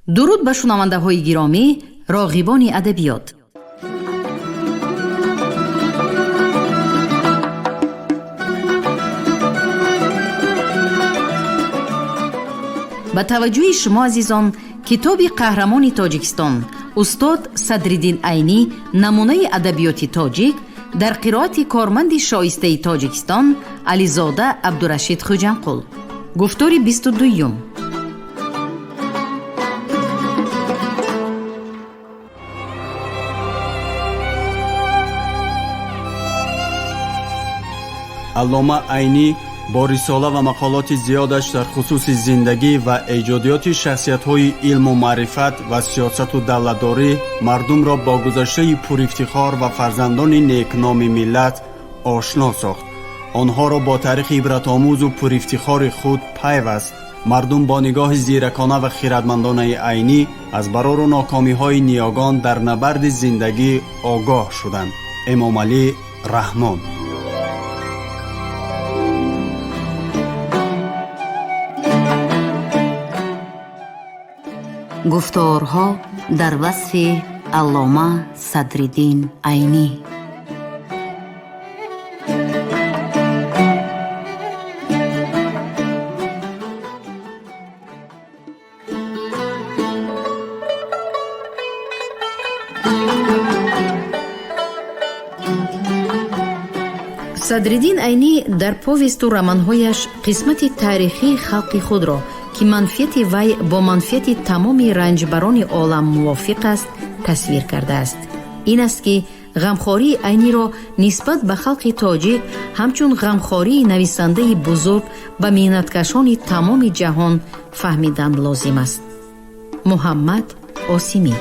Дуруд ба шунавандаҳои гиромӣ, роғибони адабиёт. Ба таваҷҷӯҳи шумо, азизон, китоби қаҳрамони Тоҷикистон устод Садриддин Айнӣ, намунаи адабиёти тоҷик, дар қироати корманди шоистаи Тоҷикистон Ализода Абдурашид Хуҷанқул. Гуфтори 22-юм. Аллома Айнӣ бо рисола ва мақолоти зиёдаш дар хусуси зиндагӣ ва эҷодиёти шахсиятҳои илму маърифат ва сиёсату давлатдорӣ мардумро бо гузаштаи пурифтихор ва фарзандони некноми миллат ошно сохт. Онҳоро бо таърихи ибратомӯзу пурифтихори худ пайваст. Мардум бо нигоҳи зиракона ва хиратмандонаи Айнӣ аз барору нокомиҳои ниёгон дар набарди зиндагӣ огоҳ шуданд. Эмомалӣ Раҳмон. Гуфторҳо дар васфи Аллома Садриддин Айнӣ. Садриддин Айнӣ дар повесту романҳояш қисмати таърихии халқи худро, ки манфиати вай бо манфиати тамоми ранҷбарони олам мувофиқ аст, тасвир кардааст. Ин аст, ки ғамхории Айниро нисбат ба халқи тоҷик ҳамчун ғамхории нависандаи бузург ба меҳнаткашони тамоми ҷаҳон фаҳмидан лозим аст. Муҳаммад Осимӣ.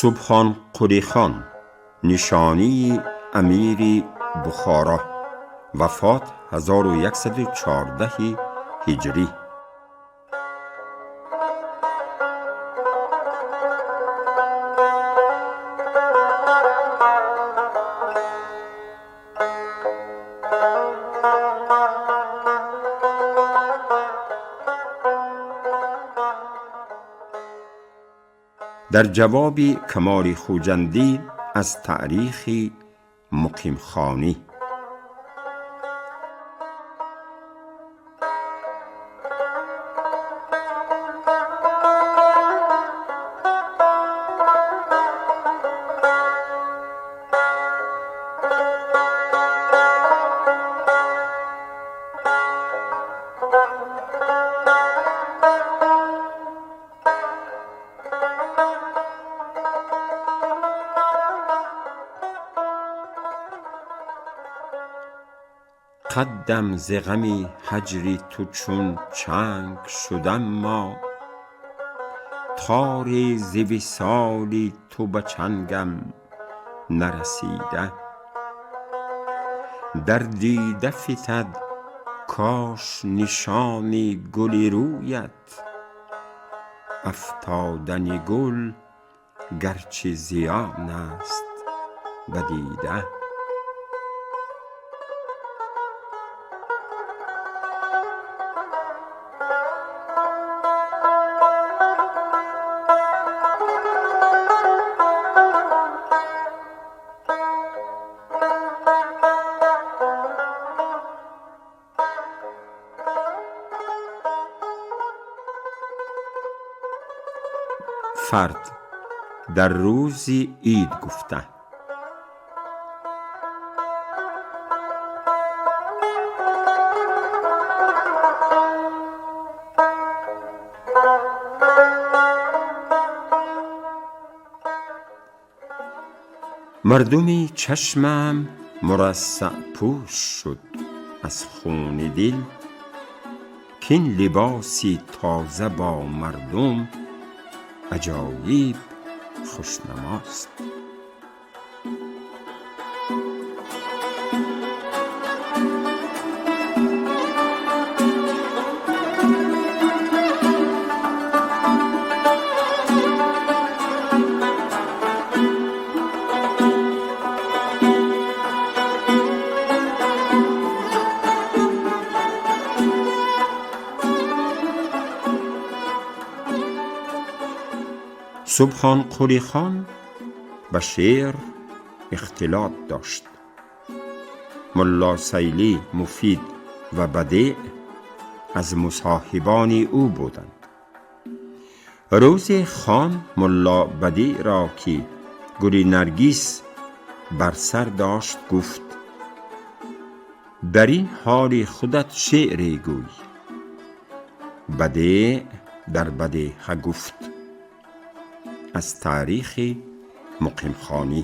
Субҳон Қулихон, нишонии амири Бухоро, вафот 1114 ҳиҷрӣ. Дар ҷавоби Камоли Хуҷандӣ аз таърихи муқимхонӣ. قدم ز غم هجر تو چون چنگ شد اما تاری ز وصال تو به چنگم نرسیده. در دیده فتد کاش نشان گل رویت، افتادن گل گرچه زیان است به دیده. فرد در روزی عید گفته. مردمی چشمم مرصع پوش شد از خون دل، کاین لباسی تازه با مردم عجایب خوشنماست. Субҳон Қулихон ба шеър ихтилот дошт. Мулло Сайли, Муфид ва Бадеъ аз мусоҳибони ӯ буданд. Рӯзе хон Мулло Бадеъро, ки гули наргис бар сар дошт, гуфт: дар ин ҳоли худат шеъре гӯй. Бадеъ дар бадеҳа гуфт. Аз таърихи муқимхонӣ.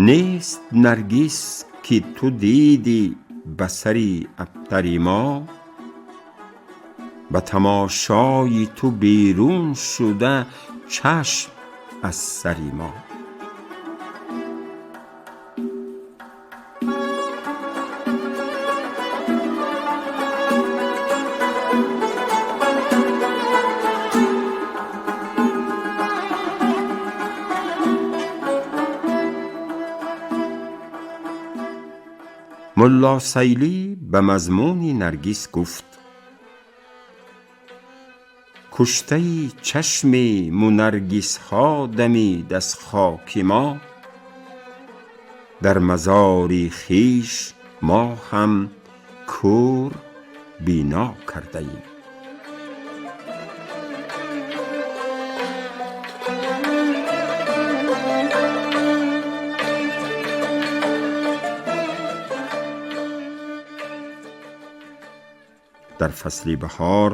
Нест наргис ки ту дидӣ ба сари абтари мо, ба тамошои ту берун шуда чашм аз сари мо. Мулло Сайли ба мазмуни наргис гуфт: куштаи чашми мунаргисҳо дамид аз хоки мо, дар мазори хиш мо ҳам кӯр бино кардаем. Дар фасли баҳор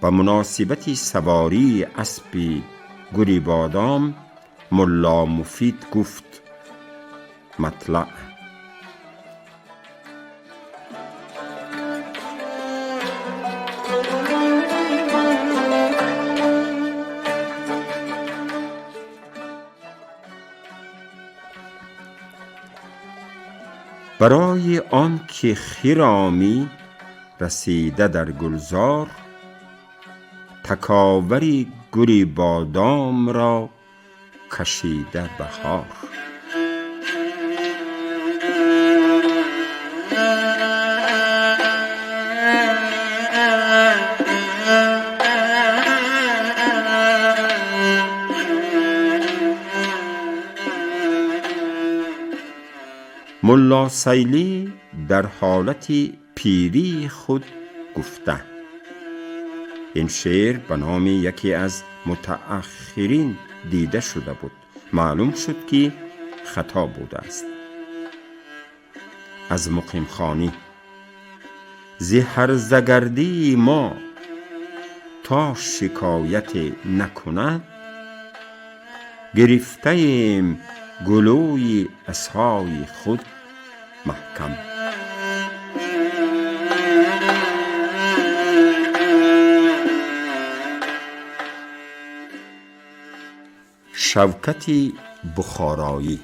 ба муносибати савории аспи гули бодом Мулло Муфид гуфт: матлаъ. Барои он ки хиромӣ расида дар гулзор, таковари гули бодомро кашида баҳор. Мулло Сайли дар ҳолати пирии худ гуфта. Ин шеър ба номи яке аз мутааххирин дида шуда буд. Маълум шуд, ки хато будааст. Аз муқимхонӣ. Зи ҳарзагардии мо то шикояте накунад, гирифтаем гулӯи асои худ маҳкам. Шавкати Бухороӣ.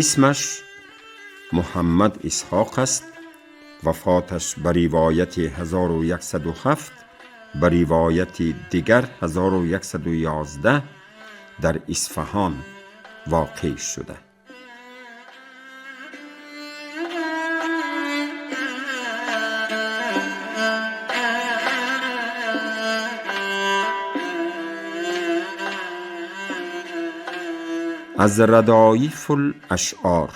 Исмаш Муҳаммад Исҳоқ аст. Вафоташ ба ривояти 1107, ба ривояти дигар 1111 дар Исфаҳон воқеъ шуда. Аз Радоифул Ашъор.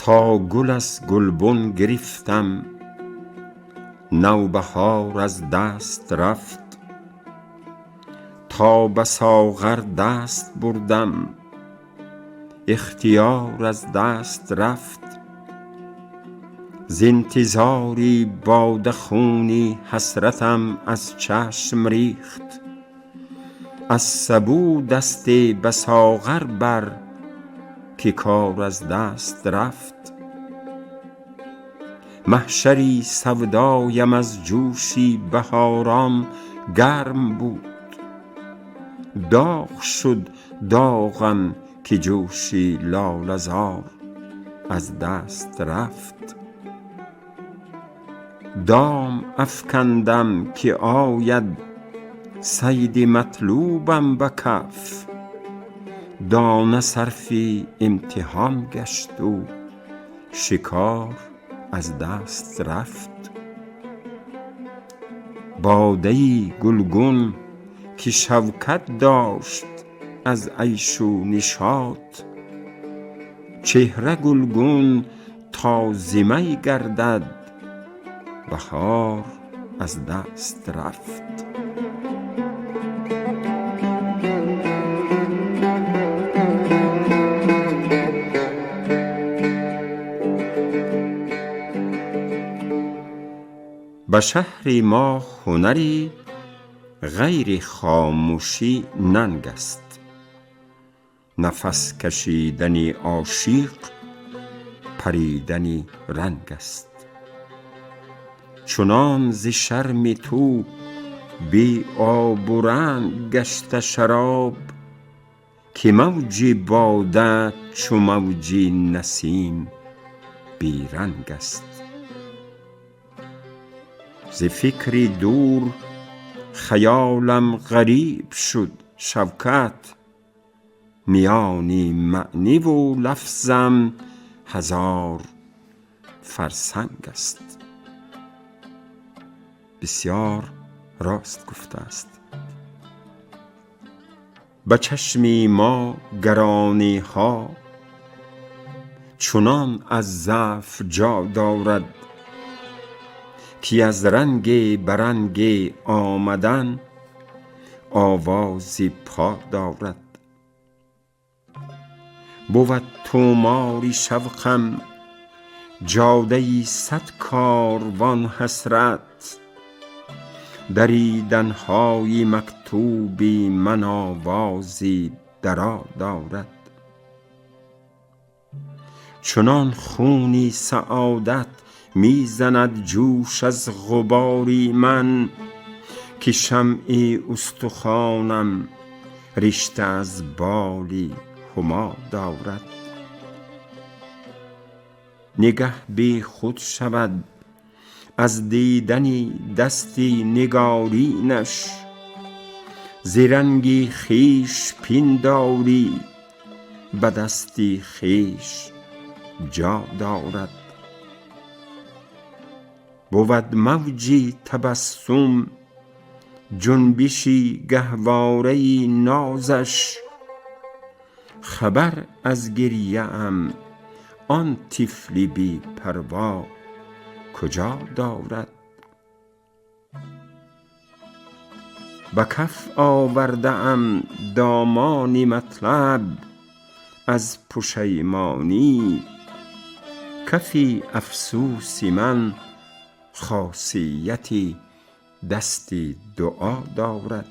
Та гул аз гулбун гирифтам, навбаҳор аз даст рафт. Та ба соғар даст бурдам, ихтиёр аз даст рафт. З интизори бода хуни ҳасратам аз чашм рехт. Аз сабӯ дасте ба соғар бар, ки кор аз даст рафт. محشری سودایم از جوشی بهاران گرم بود. داغ شد داغم که جوشی لاله زار از دست رفت. دام افکندم که آید صید مطلوبم به کف، دانه صرفی امتحان گشت و شکار از دست رفت. باده گلگون که شوکت داشت از عیش و نشاط، چهره گلگون تا ز می گردد بهار از دست رفت. به شهر ما هنری غیر خاموشی ننگ است. نفس کشیدن عاشق پریدن رنگ است. چنان ز شرم تو بی آب و رنگ گشته شراب، که موج باده چو موج نسیم بی رنگ است. ز فکر دور خیالم غریب شد شوکت، میان معنی و لفظم هزار فرسنگ است. بسیار راست گفته است. به چشم ما گرانی ها چنان از ضعف جا دارد، که از رنگ به رنگ آمدن آواز پا دارد. بود طوماری شوقم جاده صد کاروان حسرت، دریدنهای مکتوبی من آوازی درا دارد. چنان خونی سعادت می زند جوش از غباری من، که شمع استخوانم رشته از بال هما دارد. نگه بی خود شود از دیدن دست نگارینش، ز رنگ خویش پنداری به دست خویش جا دارد. بود موج تبسم جنبش گهواره نازش، خبر از گریه ام آن طفل بی پروا کجا دارد. به کف آورده ام دامان مطلب از پشیمانی، کف افسوس من خاصیت دست دعا دارد.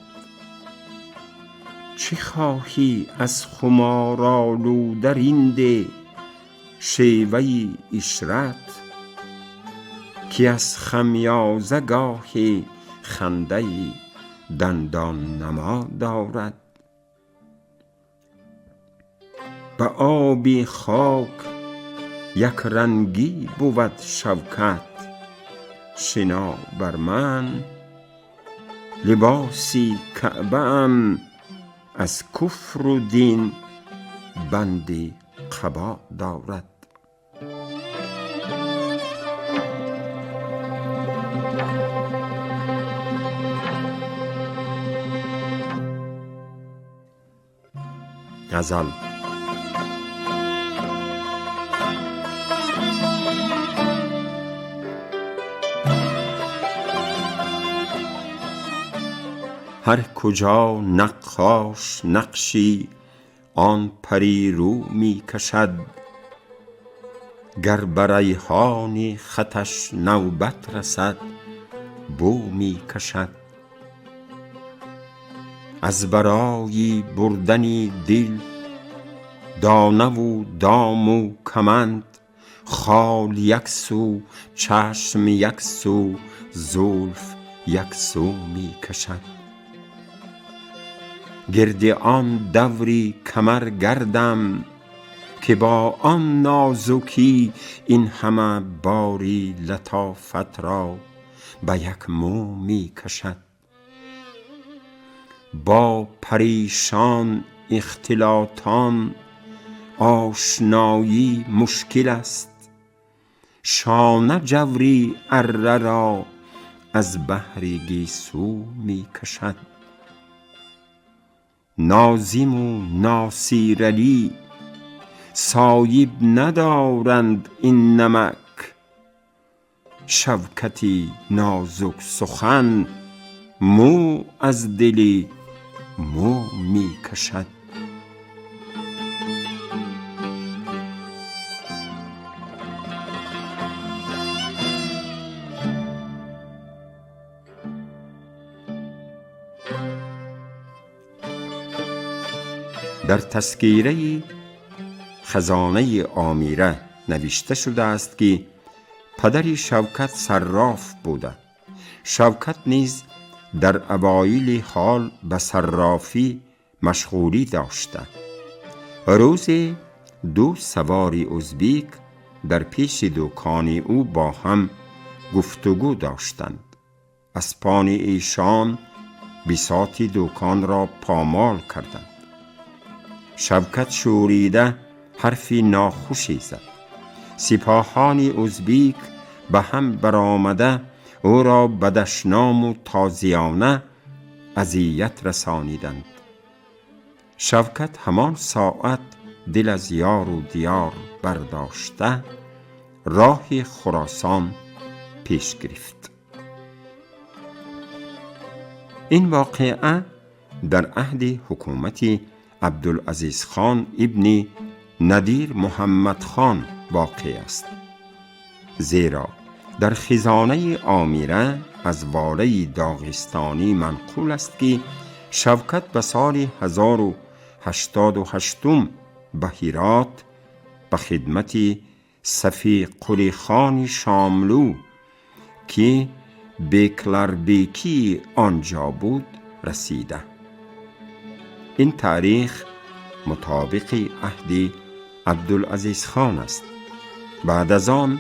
چه خواهی از خمارآلوده رند شیوه عشرت، که از خمیازه گاهی خنده دندان نما دارد. به آب خاک یک رنگی بود شوکت شنا بر من، لباسی کعبه ام از کفر و دین بند قبا دارد. غزل. هر کجا نقاش نقشی آن پری رو می کشد، گر به ریحان خطش نوبت رسد بو می کشد. از برای بردن دل دانه و دام و کمند Хол як су, чашм як су, зулф як су мекашад. Гирди он даври камар гардам, ки бо он нозукӣ ин ҳама бори латофат ро ба як мӯ мекашад. Бо паришон ихтилотон ошноӣ мушкил аст. Шона ҷаври арра ро аз баҳри гесӯ мекашад. Нозиму Носиралӣ соҳиб надоранд ин намак. Шавкати нозук сухан мӯ аз дили мӯ мекашад. Дар тазкираи хазонаи Омира навишта шудааст, ки падари Шавкат сарроф буда. Шавкат низ дар авоили ҳол ба саррофӣ машғулӣ дошта. Рӯзе ду савори узбек дар пеши дукони ӯ бо ҳам гуфтугӯ доштанд. Аспони эшон бисоти дуконро помол карданд. Шавкат шӯрида ҳарфи нохуше зад. Сипоҳони узбек ба ҳам баромада ӯро ба дашному тозиёна азият расониданд. Шавкат ҳамон соат дил аз ёру диёр бардошта роҳи Хуросон пеш гирифт. Ин воқеа дар аҳди ҳукумати Абдулазизхон ибни Надир Муҳаммадхон воқеъ аст, зеро дар хизонаи Омира аз волаи доғистонӣ манқул аст, ки Шавкат ба соли 1088 ба Ҳирот ба хидмати Сафи Қулихони Шомлӯ, ки бекларбекии он ҷо буд, расида. Ин таърих мутобиқи аҳди Абдулазизхон аст. Баъд аз он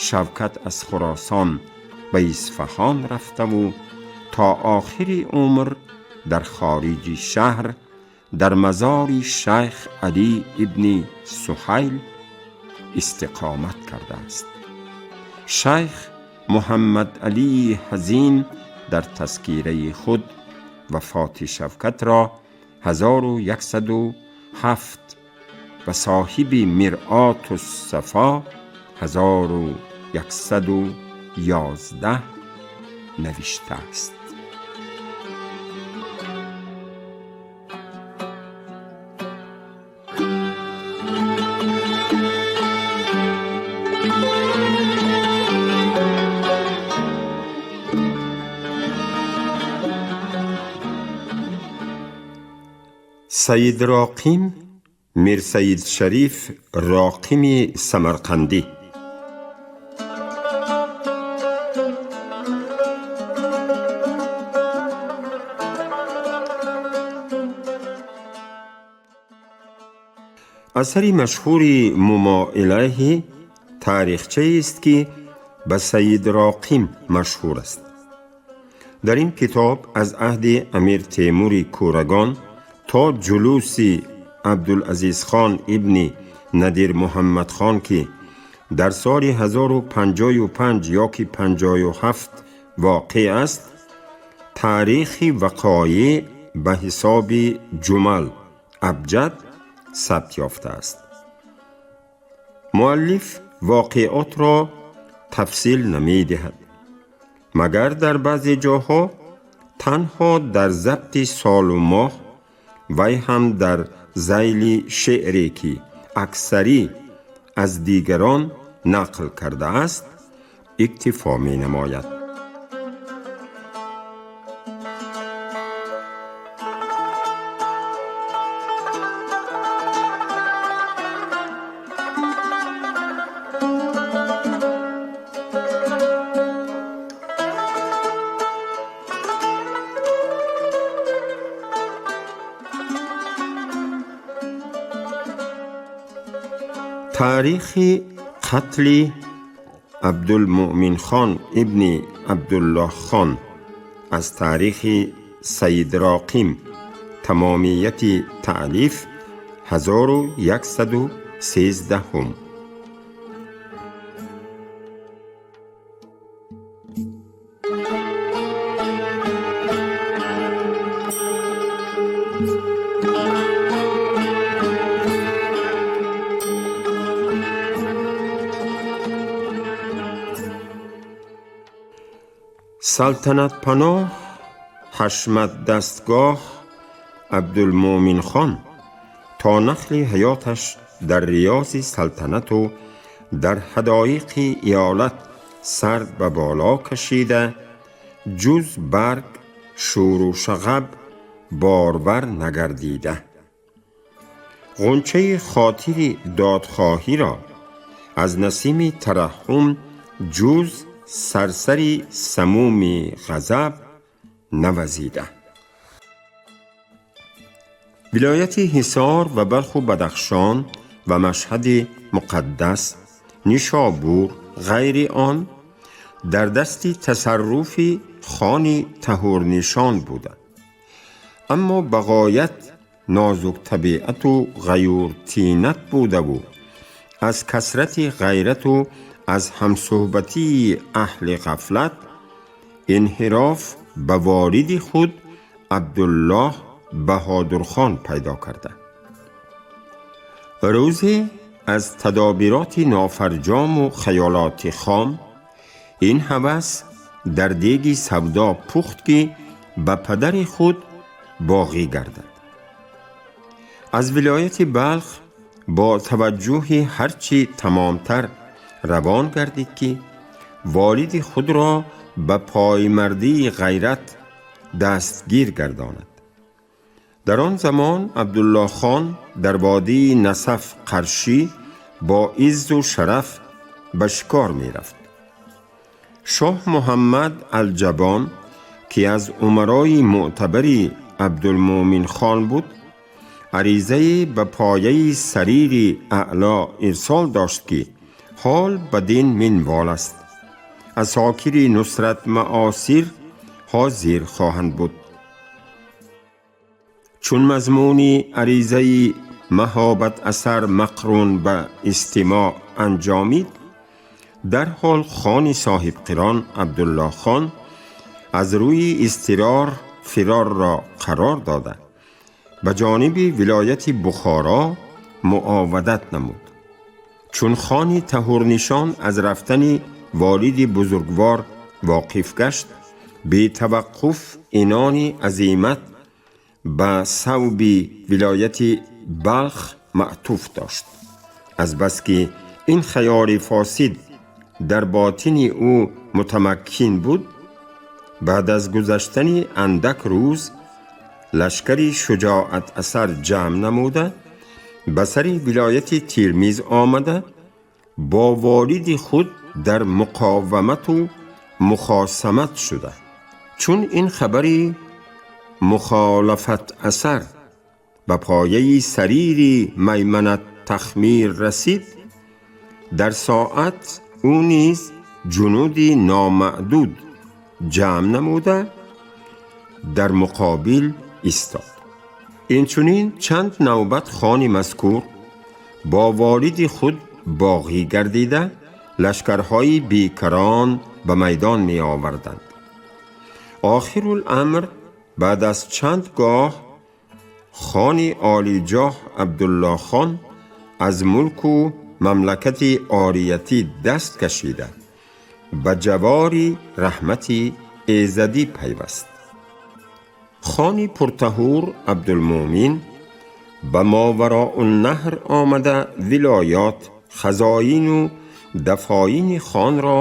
Шавкат аз Хуросон ба Исфаҳон рафтаву то охири умр дар хориҷи шаҳр дар мазори шайх Алӣ ибни Суҳайл истиқомат кардааст. Шайх Муҳаммад Алии Ҳазин дар тазкираи худ вафоти Шавкатро 1107 ва соҳиби Миръоту Сафо 1111 навиштааст. Саид Роқим, Мирсаид Шариф Роқими Самарқандӣ. Асари машҳури Мумоилаҳӣ таърихчаест, ки ба Саид Роқим машҳур аст. Дар ин китоб аз аҳди Амир Темури Кӯрагон то ҷулуси Абдулазизхон ибни Надир Муҳаммадхон, ки дар соли 1055 ёки 57 воқеъ аст, таърихи вақоеъ ба ҳисоби ҷумал абҷад сабт ёфтааст. Муаллиф воқеотро тафсил намедиҳад, магар дар баъзе ҷоҳо танҳо дар забти солу моҳ, вай ҳам дар зайли шеъре, ки аксарӣ аз дигарон нақл кардааст, иктифо менамояд. Таърихи қатли Абдулмуъминхон ибни Абдуллоҳхон аз таърихи Саид Роқим, тамомияти таълиф 1113. Салтанатпаноҳ Ҳашматдастгоҳ Абдулмуъминхон то нахли ҳаёташ дар риёзи салтанату дар ҳадоиқи иёлат сар ба боло кашида, ҷуз барг шӯру шағаб борвар нагардида. Ғунчаи хотири додхоҳиро аз насими тараҳҳум ҷуз сарсари самуми ғазаб навазида. Вилояти Ҳисор ва Балху Бадахшон ва Машҳади Муқаддас, Нишобур, ғайри он дар дасти тасарруфи хони таҳурнишон буда, аммо ба ғоят нозуктабиату ғаюртинат будаву аз касрати ғайрату аз ҳамсӯҳбатии аҳли ғафлат инҳироф ба волиди худ Абдуллоҳ Баҳодурхон пайдо карда. Рӯзе аз тадобироти нофарҷому хаёлоти хом ин ҳавас дар деги савдо пухт, ки ба падари худ боғӣ гардад. Аз вилояти Балх бо таваҷҷӯҳи ҳарчи тамомтар равон гардид, ки волиди худро ба поймардии ғайрат дастгир гардонад. Дар он замон Абдуллоҳхон дар водии Насаф Қаршӣ бо иззу шараф ба шикор мерафт. Шоҳ Муҳаммад Алҷабон, ки аз умарои мӯътабари Абдулмуъминхон буд, аризае ба пояи сарири аъло ирсол дошт, ки ҳол бадин минвол аст: асокири нусратмаосир ҳозир хоҳанд буд. Чун мазмуни аризаи маҳобат асар мақрун ба истимоъ анҷомид, дарҳол хони соҳибқирон Абдуллоҳхон аз рӯи изтирор фирорро қарор дода, ба ҷониби вилояти Бухоро муовадат намуд. Чун хони таҳурнишон аз рафтани волиди бузургвор воқиф гашт, бетаваққуф инони азимат ба савби вилояти Балх маътуф дошт. Азбаски ин хаёли фосид дар ботини ӯ мутамаккин буд, баъд аз гузаштани андак рӯз лашкари шуҷоат асар ҷамъ намуда, ба сари вилояти Тирмиз омада, бо волиди худ дар муқовамату мухосамат шуда. Чун ин хабари мухолафат асар ба пояи сарири майманат тахмир расид, дар соат ӯ низ ҷунуди номаъдуд ҷамъ намуда, дар муқобил истод. Инчунин чанд навбат хони мазкур бо волиди худ боғӣ гардида, лашкарҳои бекарон ба майдон меоварданд. Охируламр баъд аз чанд гоҳ хони олиҷоҳ Абдуллоҳхон аз мулку мамлакати ориятӣ даст кашида, ба ҷавори раҳмати эзадӣ пайваст. Хони пуртаҳур Абдулмуъмин ба Мовароуннаҳр омада, вилоят, хазоину дафоини хонро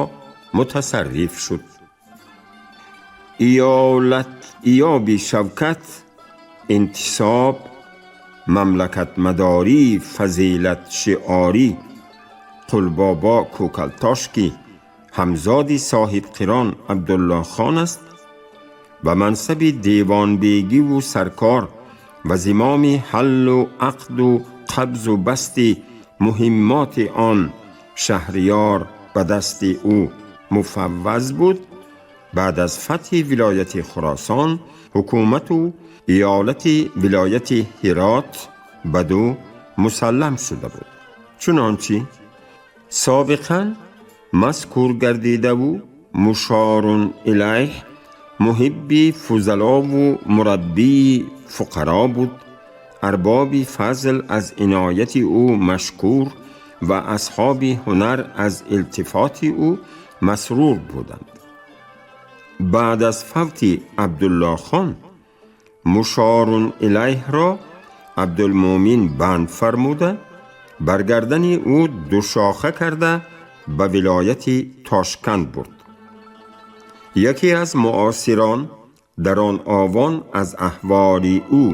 мутасарриф шуд. Иёлат иёби шавкат, интисоб, мамлакатмадории фазилат шиорӣ Қулбобо Кӯкалтош, ки ҳамзоди соҳибқирон Абдуллоҳхон аст, ба мансаби девонбегиву саркор ва зимоми ҳаллу ақду қабзу басти Муҳиммоти он шаҳриёр ба дасти ӯ муфавваз буд. Баъд аз фатҳи вилояти Хуросон ҳукумату иёлати вилояти Ҳирот бадӯ мусаллам шуда буд. Чунончи собиқан мазкур гардидаву мушорун илайҳ муҳибби фузалову мураббии фуқаро буд. Арбоби фазл аз инояти ӯ машкур ва асҳоби ҳунар аз илтифоти ӯ масрур буданд. Баъд аз фавти Абдуллохон мушорун илайҳро Абдулмӯмин банд фармуда, бар гардани ӯ душоха карда ба вилояти Тошканд бурд. Яке аз муосирон дар он овон аз аҳволи ӯ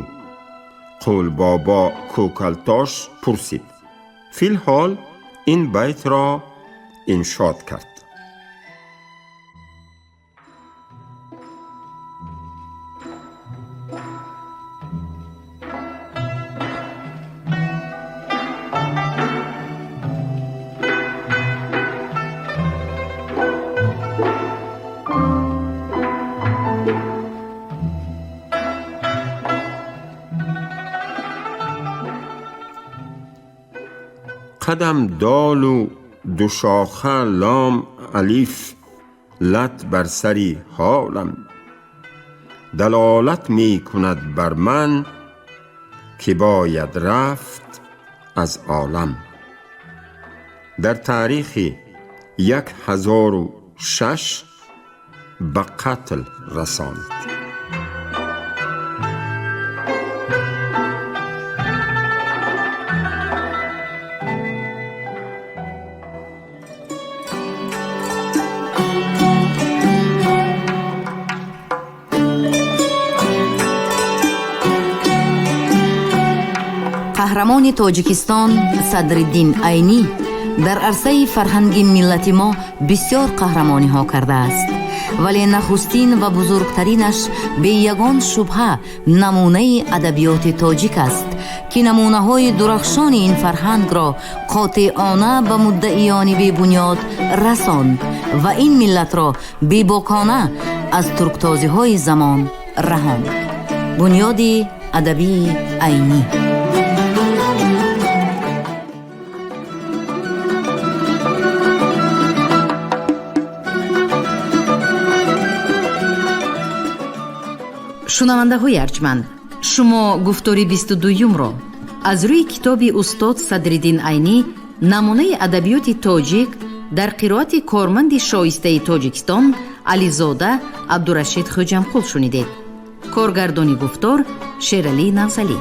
Қулбобо Кӯкалтош пурсид. Филҳол ин байтро иншод кард. Қадам долу душоха лом алиф лат бар сари ҳолам далолат мекунад бар ман, ки бояд рафт аз олам. Дар таърихи 1006 ба қатл расонид. Қаҳрамони Тоҷикистон Садриддин Айнӣ дар арсаи фарҳанги миллати мо бисёр қаҳрамониҳо кардааст, вале нахустин ва бузургтаринаш бе ягон шубҳа намунаи адабиёти тоҷик аст, ки намунаҳои дурахшони ин фарҳангро қотеона ба муддаиёни бебунёд расонд ва ин миллатро бебокона аз турктозиҳои замон раҳонд. Бунёди адабии Айнӣ. Шунавандаҳои арҷманд, шумо гуфтори 22-юмро аз рӯи китоби устод Садриддин Айнӣ «Намунаи адабиёти тоҷик» дар қироати корманди шоистаи Тоҷикистон Ализода Абдурашид Хӯҷамқул шунидед. Коргардони гуфтор Шералӣ Навзалӣ.